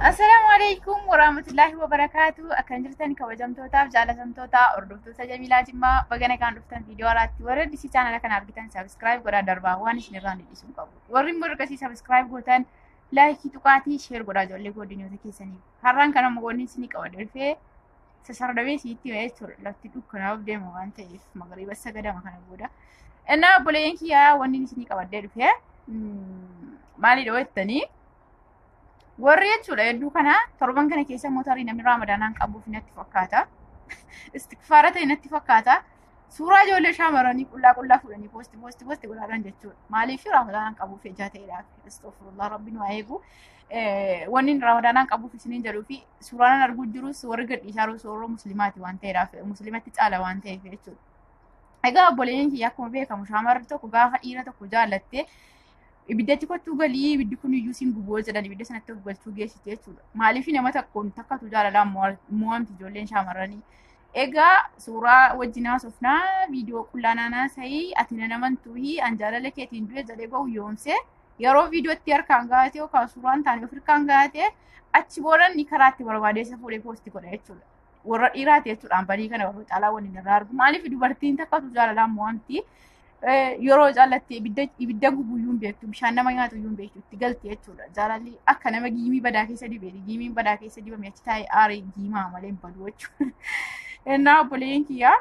Assalaamu alaikum warahmatullaahi wabarakaatu. Akkam jirtan kabajamtootaaf jaalatamtoota hordoftoota Jamiilaa Jimmaa, baga nagaan dhuftan. Viidiyoo alaatti warra disii chaanala kana argitan subscribe godhaa darbaa, waan isin irraa hin qabu. Warri immoo ergasii subscribe gootan like tuqaatii share godhaa ijoollee godinoota keessaniif. Har'aan kana mogoonni isinii qaba dhufee sasardamee isinitti himee jechuudha. Lafti dukkanaaf deema waan ta'eef magariiba sagadama kana booda. Innaa obboleeyyan kiyyaa, wanni isinii qabadhee dhufee maalidha jettanii, warri jechuudha hedduu kana torban kana keessa mootarii namni Raamadaanaan qabuuf natti fakkaata. Istikfaara ta'e natti fakkaata. Suuraa ijoollee shamarranii qullaa qullaa fuudhanii post post post godhaadhaan jechuudha. Maaliif? Raamadaanaan qabuuf ejaa ta'edhaaf. Astaghfirullah, Rabbi nu haa eegu. Wanni Raamadaanaan qabuuf isiniin jedhuu fi suuraan arguu jirus warri gadhiisaa jiru warra musliimaati waan ta'eedhaaf, musliimatti caala waan ta'eef jechuudha. Egaa obboleeyyan kiyya, akkuma beekamu shamarri tokko gaafa dhiira tokko jaallatte, ibiddatti kottuu galii, ibiddi kun iyyuu siin guboo jedhan, ibidda sanatti of galchuu geessite jechuudha. Maaliif? Nama tokkoon takkatu jaalalaan mo'amti ijoolleen shamarranii. Egaa suuraa wajjin haasofnaa, viidiyoo qullaa naanaa sa'ii, ati na namantuu an jaalala keetiin du'e jedhee gowwoomsee, yeroo viidiyootti harkaan gahatee yookaan suuraan taane of harkaan gahatee, achi booda inni karaa itti barbaadee isa fuudhee post godha jechuudha. Warra dhiiraati jechuudhaan badii kana warra caalaa waliin irraa argu. Maaliif? Dubartiin takkatu jaalalaan mo'amti. Yeroo jaallatte ibidda gubuyyuu hin beektu, bishaan nama nyaatu iyyuu hin beektu, itti galti jechuudha. Jaalalli akka nama giimii badaa keessa dibeeti. Giimiin badaa keessa dibame achi taa'ee aaree giimaa malee hin badu jechuudha. Innaa obboleeyyan kiyyaa,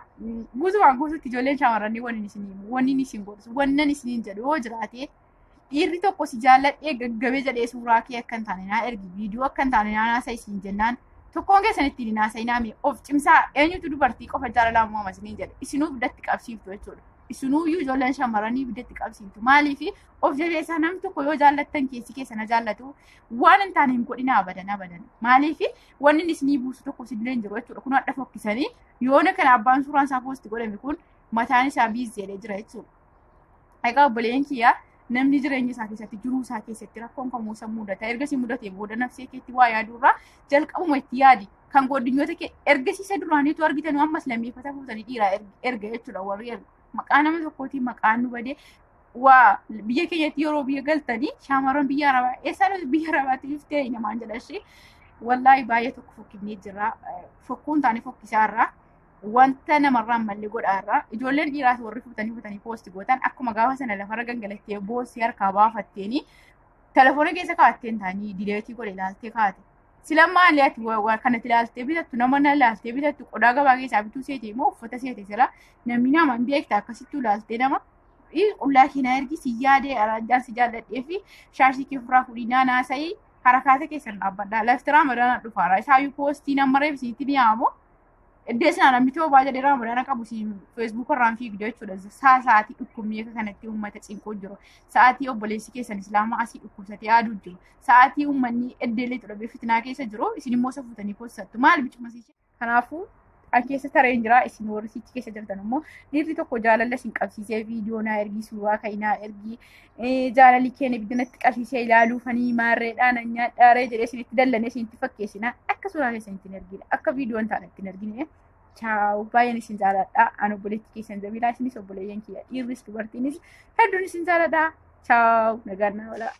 guutumaan guututti ijoolleen shamarranii wanni isin godhu, wannan isiniin jedhu yoo jiraate, dhiirri tokko si jaalladhee gaggabee jedhee suuraa kee akka hin taane naa ergi, viidiyoo akka hin taane naa naasa isiin jennaan, tokkoon keessan ittiin hin haasa'inaa. Of cimsaa. Eenyutu dubartii qofa jaalalaan mo'ama isiniin jedhe? Isinuu ibiddatti qabsiiftu jechuudha. Isinuuyyuu ijoolleen shamarranii ibiddatti qabsiiftu. Maaliif? Of jabeessaa. Namni tokko yoo jaallattan keessi keessa na jaallatu waan hin taane hin godhina abadan abadan. Maaliif? Wanni inni isinii buusu tokko isinillee hin jiru jechuudha. Kun hadha fokkisanii yoona kana abbaan suuraan isaa post godhame kun mataan isaa biizeedha jira jechuudha. Egaa obboleen kiyyaa, namni jireenya isaa keessatti, jiruu isaa keessatti rakkoon kamuu isa mudata. Ergasii mudatee booda nafsee keetti waa yaaduurraa jalqabuma itti yaadi. Kan godinyoota kee ergasiisa duraaniitu argitan ammas lammeeffata fuutanii dhiiraa erga jechuudha warri ergu. Maqaa nama tokkootiin maqaan nu badee waa biyya keenyatti yeroo biyya galtanii shamarran biyya arabaa eessaan biyya arabaatti dhuftee namaan jedha ishee. Wallaahi baay'ee tokko fokkifnee jirra. Fokkuun taane fokkisaarraa wanta namarraan malle godhaarraa ijoolleen dhiiraas warri fuutanii fuutanii post gootan akkuma gaafa sana lafarra gangalattee boossee harkaa baafatteeni telefoona keessa kaa'atteen taanii delete godhe ilaaltee kaate. Sila maali ati kanatti ilaaltee bitattu, nama na ilaaltee bitattu, qodaa gabaa keessaa bituu seete immoo uffata seete, sila namni nama hin beekta akkasitti ilaaltee nama qullaa keenyaa ergi si yaadee arajaan si jaalladhee fi shaashii kee ofirraa fuudhii naanaa harakaata keessan dhaabbadha. Lafti Raamadaana dhufaara. Isaayyuu post nama reef isinitti ni yaamu. Iddoo sana namni toobaa jedhee Raamadaana qabu si Facebook irraan fiigdu jechuudha. Sa'aatii dhukkubni akka kanatti uummata cinquu jiru. Sa'aatii obboleessi keessan islaamaa asii dhukkubsatee aaduu jiru. Sa'aatii uummanni eddeelee xudhabee fitinaa keessa jiru, isin immoo isa fuutanii postattu. Maal bicumasiishe? Kanaafuu an keessa tareen jira, isin warri sichi keessa jirtan immoo dhiirri tokko jaalala isin qabsiisee viidiyoo naa ergii, suuraa ka'ii naa ergii, jaalalli keenya ibiddinatti qabsiisee ilaaluufanii maarreedhaan nyaadhaaree jedhee isinitti dallanee isinitti fakkeessina, akka suuraa keessan ittiin ergine, akka viidiyoon taane ittiin ergine. Chaaw, baay'een isin jaaladha. An obboleettii keessan Jamiilaa, isinis obboleeyyan kiyya dhiirris dubartiinis hedduun isin jaaladha. Chaaw, nagaan naa oolaa.